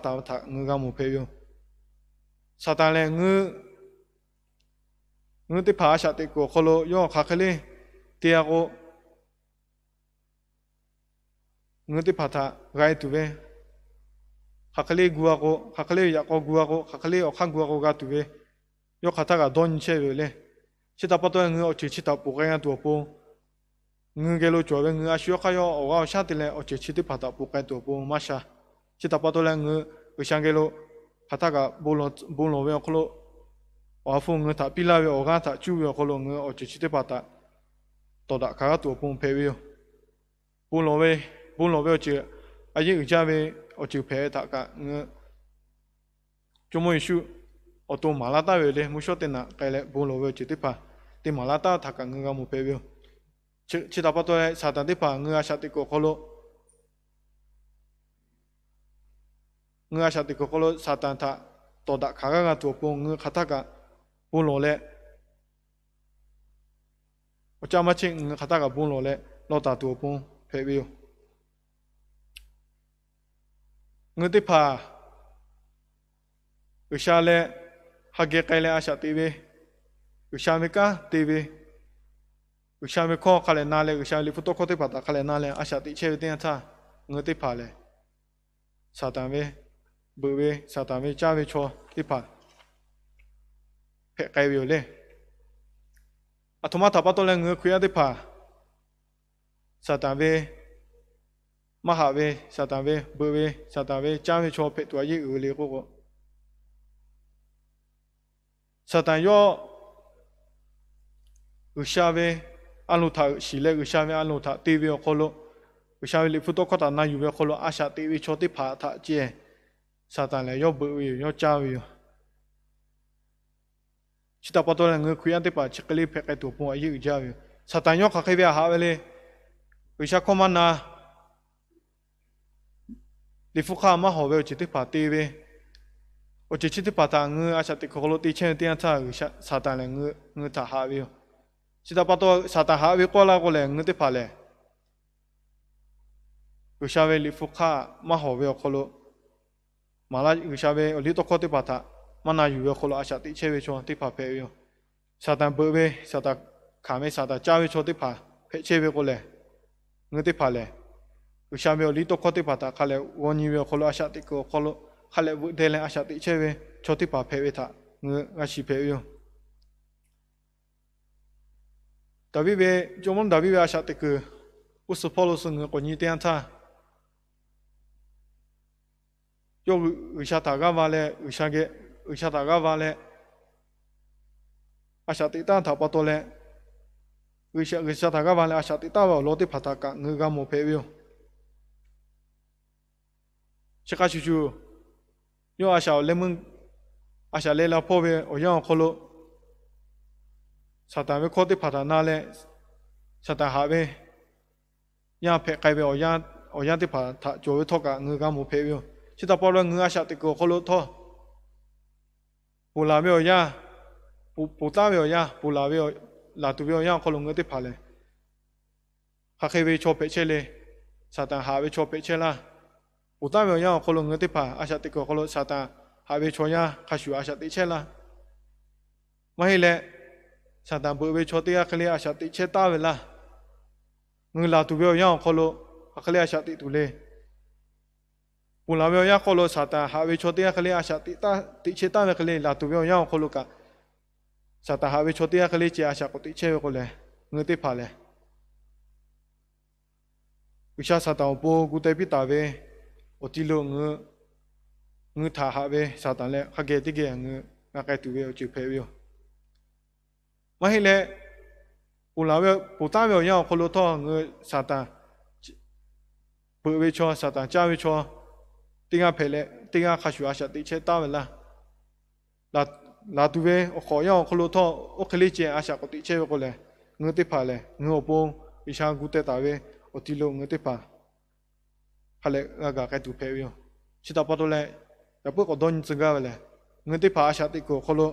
taˍ ve htaꞈ ngaˬ hui g'a mawˬ hpehꞈ ve yoˬ. Saˍtanˍ lehˬ, ngaˬ hui teˇ hpaˍ a shaꞈ teꞈ kuiˬ awˬ hk'aw lo yawˇ hk'aˬ hk'e le te-a k'o, ngaˬ hui teˇ hpaˍ htaꞈ g'a-e tuˬ ve, hk'aˬ hk'e le gu-a k'o, hk'aˬ hk'e le yaꞈ k'aw gu-a k'o, hk'aˬ hk'e le awˬ hk'aˇ gu-a k'o g'a tuˬ ve, yawˇ hk'aˬ htaˇ kaꞈ dawˇ nyi chehˇ ve yoˬ le. Chi htaꞈ pa taw, ngaˬ hui awˬ ceuˬ chi htaꞈ ponˬ k'ai g'a tuˬ awˬ pon, ngaˬ hui geh lo cawˬ ve ngaˬ hui a shu yawˇ hk'aˇ yawˇ awˬ g'aˇ awˬ shaˉ te leh awˬ ceuˬ chi teˇ hpaˍ htaꞈ ponˬ k'ai tuˬ awˬ pon maˇ sha. Chi htaꞈ pa taw leh, ngaˬ hui G'uiˬsha geh lo hk'aˬ htaˇ kaꞈ bon lawˬ ve awˬ hk'aw lo, Awˬ ha hpu ngaˬ hui htaꞈ piˇ laˇ ve awˬ g'aˇ htaꞈ cuˇ ve awˬ hk'aw lo ngaˬ hui awˬ ceuˬ chi teˇ hpaˍ htaꞈ tawˍ daꞈ hkanˍ g'a tuˬ awˬ pon hpehꞈ ve yoˬ. Bon lawˬ ve, bon lawˬ ve awˬ ceuˬ, a yeˇ uiˍ jaˇ ve awˬ ceuˬ hpehꞈ ve htaꞈ kaꞈ ngaˬ hui Jawˇmawˇ Yeˍsuˆ awˬ to maˍ laˇ taˍ ve yoˬ le. Mvuhˇ shawˉ teˇ naꞈ k'ai leh bon lawˬ ve awˬ ceuˬ teˇ hpaˍ te maˍ laˇ taˍ ve htaꞈ kaꞈ ngaˬ hui g'a mawˬ hpehꞈ ve yoˬ. Chi htaꞈ pa taw leh Saˍtanˍ teˇ hpaˍ ngaˬ hui a shaꞈ teꞈ kuiˬ awˬ hk'aw lo ngaˬ hui a shaꞈ teꞈ kuiˬ awˬ hk'aw lo Saˍtanˍ htaꞈ tawˍ daꞈ hkanˍ g'aˇ g'a tuˬ awˬ pon ngaˬ hui hk'aˬ htaˇ kaꞈ bon lawˬ leh, awˬ caˇ maˇ chehˇ ngaˬ hui hk'aˬ htaˇ kaꞈ bon lawˬ leh law taˍ tuˬ awˬ pon hpehꞈ ve yoˬ. Ngaˬ hui teˇ hpaˍ G'uiˬsha leh hk'a geh k'ai leh a shaꞈ teꞈ ve, G'uiˬsha ve kanˉ te ve, G'uiˬsha ve hkawˇ hk'a lehˬ na leh G'uiˬsha ve liꞈ hpu tawˇ hkawˇ teˇ hpaˍ htaꞈ hk'a lehˬ na leh a shaꞈ teꞈ chehˇ ve teˇ yanˇ htaˇ, ngaˬ hui teˇ hpaˍ lehˬ Saˍtanˍ ve beuꞈ ve, Saˍtanˍ ve caˇ ve chaw teˇ hpaˍ hpehꞈ k'ai ve yoˬ le. Aˬ htoꞈ ma htaꞈ pa taw leh ngaˬ hui Hkriꞈ yaˇ teˇ hpaˍ Saˍtanˍ ve maˇ haꞈ ve, Saˍtanˍ ve beuꞈ ve, Saˍtanˍ ve caˇ ve chaw hpehꞈ tuˬ a yeˇ uiˍ ve le k'oˆ k'o, Saˍtanˍ yawˇ G'uiˬsha ve a loˍ htaꞈ shiˍ leh G'uiˬsha ve a loˍ htaꞈ te ve awˬ hk'aw lo, G'uiˬsha ve liꞈ hpu tawˇ hkawˇ htaꞈ na yuˬ ve awˬ hk'aw lo a shaꞈ teꞈ ve chaw teˇ hpaˍ htaꞈ ceh Saˍtanˍ lehˬ yawˇ beuꞈ ve yoˬ, yawˇ caˇ ve yoˬ. Chi htaꞈ pa taw leh ngaˬ hui Hkriꞈ yaˇ teˇ hpaˍ chi hk'e le hpehꞈ k'ai tuˬ awˬ pon a yeˇ uiˍ jaˇ ve yoˬ. Saˍtanˍ yawˇ hk'aˬ hk'e ve a haꞈ ve le. G'uiˬsha hkawˇ maˇ na, liꞈ hpu hk'aˇ maˇ hawˍ ve awˬ ceuˬ teˇ hpaˍ te ve, awˬ ceuˬ chi teˇ hpaˍ htaꞈ ngaˬ hui a shaꞈ teꞈ kuiˬ hk'aw lo te chehˇ ve teˇ yanˇ htaˇ, Saˍtanˍ lehˬ ngaˬ hui htaꞈ haꞈ ve yoˬ. Chi htaꞈ pa taw Saˍtanˍ haꞈ ve k'oˆ laˇ k'o lehˬ, ngaˬ hui teˇ hpaˍ lehˬ G'uiˬsha ve liꞈ hpu hk'aˇ maˇ hawˍ ve awˬ hk'aw lo, maˍ laˇ G'uiˬsha ve awˬ liˇ tawˇ hkawˇ teˇ hpaˍ htaꞈ maˇ na yuˬ ve awˬ hk'aw lo a shaꞈ teꞈ chehˇ ve chaw teˇ hpaˍ hpehꞈ ve yoˬ. Saˍtanˍ beuꞈ ve, Saˍtanˍ hkanˍ ve, Saˍtanˍ caˇ ve chaw teˇ hpaˍ hpehꞈ chehˇ ve k'o lehˬ, ngaˬ hui teˇ hpaˍ lehˬ G'uiˬsha ve awˬ liˇ tawˇ hkawˇ teˇ hpaˍ htaꞈ hk'a lehˬ g'aw nyi ve awˬ hk'aw lo a shaꞈ teꞈ kuiˬ awˬ hk'aw lo hk'a lehˬ veuꞈ deh leh a shaꞈ teꞈ chehˇ ve chaw teˇ hpaˍ hpehꞈ ve htaꞈ ngaˬ hui g'a shiˍ hpehꞈ ve yoˬ. Daˍviˆ ve, jawˇmawˇ Daˍviˆ ve a shaꞈ teꞈ kuiˬ uˉ suhˍ hpawˇ lo suh ngaˬ hui k'awꞈ nyi teˇ yanˇ htaˇ, yawˇ G'uiˬsha htaꞈ g'aˇ va leh, G'uiˬsha htaꞈ g'aˇ va leh a shaꞈ teꞈ taˍ htaꞈ pa taw leh, G'uiˬsha htaꞈ g'aˇ va leh a shaꞈ teꞈ taˍ ve awˬ lawn teˇ hpaˍ htaꞈ kaꞈ ngaˬ hui g'a mawˬ hpehꞈ ve yoˬ. Chi hk'a shuˍ shuˍ, yawˇ a shaꞈ awˬ leh meuˇ a shaꞈ leh la hpawˇ ve awˬ yanˇ awˬ hk'aw lo Saˍtanˍ ve hkawˇ teˇ hpaˍ htaꞈ na leh, Saˍtanˍ haꞈ ve yanˇ hpehꞈ k'ai ve awˬ yanˇ teˇ hpaˍ htaꞈ cawˬ ve htawˇ kaꞈ ngaˬ hui g'a mawˬ hpehꞈ ve yoˬ. Chi htaꞈ pa taw ngaˬ hui a shaꞈ teꞈ kuiˬ awˬ hk'aw lo htawˇ, ponˬ laˬ ve awˬ yanˇ, ponˬ taˍ ve awˬ yanˇ, ponˬ laˬ ve laˬ tuˬ ve awˬ yanˇ awˬ hk'aw lo ngaˬ hui teˇ hpaˍ lehˬ hk'aˬ hk'e ve chaw hpehꞈ chehˇ le. Saˍtanˍ haꞈ ve chaw hpehꞈ chehˇ laˇ. Ponˬ taˍ ve awˬ yanˇ awˬ hk'aw lo ngaˬ hui teˇ hpaˍ a shaꞈ teꞈ kuiˬ awˬ hk'aw lo Saˍtanˍ haꞈ ve chaw yaˇ hk'a shuˍ a shaꞈ teꞈ chehˇ laˇ. Maˇ heˆ leh, Saˍtanˍ beuꞈ ve chaw teˇ g'aˇ hk'e le a shaꞈ teꞈ chehˇ taˍ ve laˇ. Ngaˬ hui laˬ tuˬ ve awˬ yanˇ awˬ hk'aw lo hk'aˬ hk'e le a shaꞈ teꞈ tuˬ le. Ponˬ laˬ ve awˬ yanˇ hk'aw lo Saˍtanˍ haꞈ ve chaw teˇ g'aˇ hk'e le a shaꞈ teꞈ chehˇ taˍ ve hk'e le, laˬ tuˬ ve awˬ yanˇ awˬ hk'aw lo kaꞈ Saˍtanˍ haꞈ ve chaw teˇ g'aˇ hk'e le ceh a shaꞈ k'awꞈ teꞈ chehˇ ve k'o lehˬ, ngaˬ hui teˇ hpaˍ lehˬ G'uiˬsha Saˍtanˍ awˬ pon gu teh piˇ taˍ ve awˬ ti lo ngaˬ hui htaꞈ haꞈ ve Saˍtanˍ leh hk'a geh teˇ geh ngaˬ hui g'a k'ai tuˬ ve awˬ ceuˬ hpehꞈ ve yoˬ. Maˇ heˆ leh, ponˬ laˬ ve, ponˬ taˍ ve awˬ yanˇ awˬ hk'aw lo htawˇ ngaˬ hui Saˍtanˍ beuꞈ ve chaw, Saˍtanˍ caˇ ve chaw teˇ g'aˇ hpehꞈ leh, teˇ g'aˇ hk'a shuˍ a shaꞈ teꞈ chehˇ taˍ ve laˇ. Laˬ tuˬ ve awˬ hk'awꞈ awˬ yanˇ awˬ hk'aw lo htawˇ oˇ hk'e le ceh a shaꞈ k'awꞈ teꞈ chehˇ ve k'o lehˬ, ngaˬ hui teˇ hpaˍ lehˬ ngaˬ hui awˬ pon G'uiˬsha gu teh taˍ ve awˬ ti lo ngaˬ hui teˇ hpaˍ hk'a lehˬ g'a gaˬ k'ai tuˬ hpehꞈ ve yoˬ. Chi htaꞈ pa taw leh, yaꞈ puiˉ k'awꞈ dawˇ nyi tcuh gaˇ ve lehˬ, ngaˬ hui teˇ hpaˍ a shaꞈ teꞈ kuiˬ awˬ hk'aw lo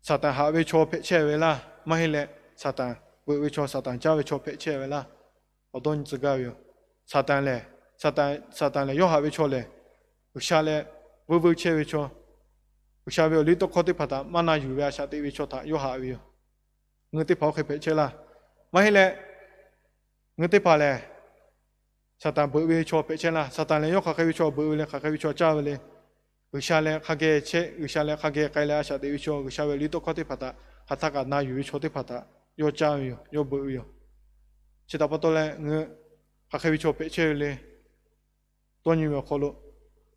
Saˍtanˍ haꞈ ve chaw hpehꞈ chehˇ ve laˇ. Maˇ heˆ leh, Saˍtanˍ beuꞈ ve chaw, Saˍtanˍ caˇ ve chaw hpehꞈ chehˇ ve laˇ. Awˬ dawˇ nyi tcuh gaˇ ve yoˬ. Saˍtanˍ lehˬ, Saˍtanˍ lehˬ yawˇ haꞈ ve chaw lehˬ, G'uiˬsha leh vuiˇ vuiˇ chehˇ ve chaw, G'uiˬsha ve awˬ liˇ tawˇ hkawˇ teˇ hpaˍ htaꞈ maˇ na yuˬ ve a shaꞈ teꞈ ve chaw htaꞈ yawˇ haꞈ ve yoˬ. Ngaˬ hui teˇ hpaˍ oˇ hk'e hpehꞈ chehˇ laˇ. Maˇ heˆ leh, ngaˬ hui teˇ hpaˍ lehˬ Saˍtanˍ beuꞈ ve chaw hpehꞈ chehˇ laˇ. Saˍtanˍ lehˬ yawˇ hk'aˬ hk'e ve chaw beuꞈ ve le, hk'aˬ hk'e ve chaw caˇ ve le. G'uiˬsha leh hk'a geh chehˇ, G'uiˬsha leh hk'a geh k'ai leh a shaꞈ teꞈ ve chaw, G'uiˬsha ve awˬ liˇ tawˇ hkawˇ teˇ hpaˍ htaꞈ hk'aˬ htaˇ kaꞈ na yuˬ ve chaw teˇ hpaˍ htaꞈ yawˇ caˇ ve yoˬ, yawˇ beuꞈ ve yoˬ. Chi htaꞈ pa taw leh ngaˬ hui hk'aˬ hk'e ve chaw hpehꞈ chehˇ ve le. Dawˇ nyi ve awˬ hk'aw lo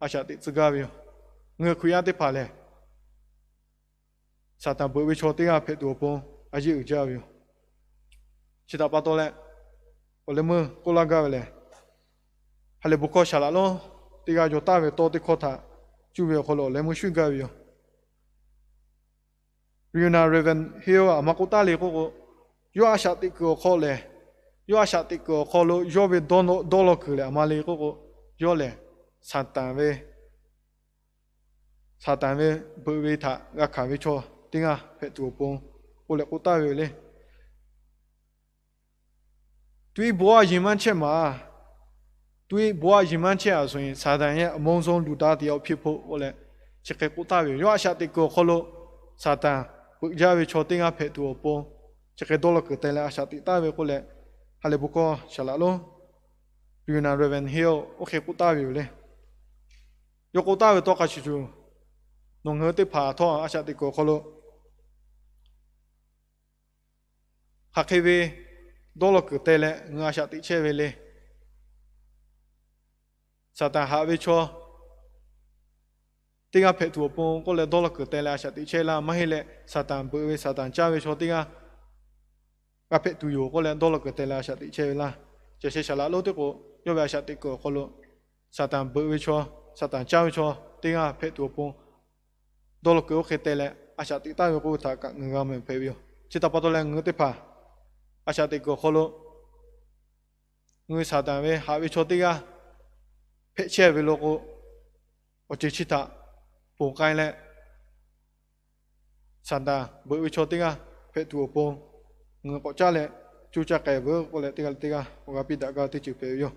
a shaꞈ teꞈ tcuh gaˇ ve yoˬ. Ngaˬ hui Hkriꞈ yaˇ teˇ hpaˍ lehˬ, Saˍtanˍ beuꞈ ve chaw teˇ g'aˇ hpehꞈ tuˬ awˬ pon a yeˇ uiˍ jaˇ ve yoˬ. Chi htaꞈ pa taw leh, awˬ leh meuˇ k'oˆ laˇ gaˇ ve lehˬ, ha lehˬ bon hkawˇ shaˍ laꞈ lonˉ teˇ g'aˇ yaw taˍ ve tawˇ teˇ hkawˇ htaꞈ cuˇ ve awˬ hk'aw lo awˬ leh meuˇ shuˉ gaˇ ve yoˬ. Leonard Ravenhill aˬ ma k'oˆ taˍ le k'oˆ k'o, yawˇ a shaꞈ teꞈ kuiˬ awˬ hk'aw lehˬ, yawˇ a shaꞈ teꞈ kuiˬ awˬ hk'aw lo yawˇ ve dawˇ law kuiˬ lehˬ aˬ ma le k'oˆ k'o, yawˇ lehˬ Saˍtanˍ ve, Saˍtanˍ ve beuꞈ ve htaꞈ g'a hkanˍ ve chaw teˇ g'aˇ hpehꞈ tuˬ awˬ pon k'oˆ leh k'oˆ taˍ ve yoˬ le. သွေးဘဝရင်မန်းချက်မှာ သွေးဘဝရင်မန်းချက်ဟာဆိုရင် စာတန်ရဲ့ အမုန်းဆုံးလူသားတစ်ယောက်ဖြစ်ဖို့ k'oˆ leh chi hk'e k'oˆ taˍ ve yoˬ. Yawˇ a shaꞈ teꞈ kuiˬ awˬ hk'aw lo Saˍtanˍ beuꞈ jaˇ ve chaw teˇ g'aˇ hpehꞈ tuˬ awˬ pon chi hk'e dawˇ law kuiˬ teh leh a shaꞈ teꞈ taˍ ve k'oˆ leh, ha lehˬ bon hkawˇ shaˍ laꞈ lonˉ Leonard Ravenhill oˇ hk'e k'oˆ taˍ ve yoˬ le. Yawˇ k'oˆ taˍ ve tawˇ hk'a shuˍ shuˍ, nawˬ ngaˬ hui teˇ hpaˍ htawˇ a shaꞈ teꞈ kuiˬ awˬ hk'aw lo hk'aˬ hk'e ve dawˇ law kuiˬ teh leh ngaˬ hui a shaꞈ teꞈ chehˇ ve le. Saˍtanˍ haꞈ ve chaw teˇ g'aˇ hpehꞈ tuˬ awˬ pon k'oˆ leh dawˇ law kuiˬ teh leh a shaꞈ teꞈ chehˇ laˇ. Maˇ heˆ leh Saˍtanˍ beuꞈ ve Saˍtanˍ caˇ ve chaw teˇ g'aˇ g'a hpehꞈ tuˬ yoˬ k'oˆ leh dawˇ law kuiˬ teh leh a shaꞈ teꞈ chehˇ ve laˇ. Chi sheh shaˍ laꞈ lonˉ teˇ k'o, yawˇ ve a shaꞈ teꞈ kuiˬ awˬ hk'aw lo Saˍtanˍ beuꞈ ve chaw, Saˍtanˍ caˇ ve chaw teˇ g'aˇ hpehꞈ tuˬ awˬ pon dawˇ law kuiˬ oˇ hk'e teh leh a shaꞈ teꞈ taˍ ve k'oˆ ve htaꞈ kaꞈ ngaˬ hui g'a mehˍ hpehꞈ ve yoˬ. Chi htaꞈ pa taw leh ngaˬ hui teˇ hpaˍ a shaꞈ teꞈ kuiˬ awˬ hk'aw lo ngaˬ hui Saˍtanˍ ve haꞈ ve chaw teˇ g'aˇ hpehꞈ chehˇ ve lo k'o, awˬ ceuˬ chi htaꞈ ponˬ k'ai leh, Saˍtanˍ beuꞈ ve chaw teˇ g'aˇ hpehꞈ tuˬ awˬ pon ngaˬ hui k'awꞈ caˉ leh coˇ caˇ k'ai veuˬ k'oˆ leh, teˇ g'aˇ leh teˇ g'aˇ awˬ g'a piˇ daꞈ gaˇ teˇ ceuˬ hpehꞈ ve yoˬ.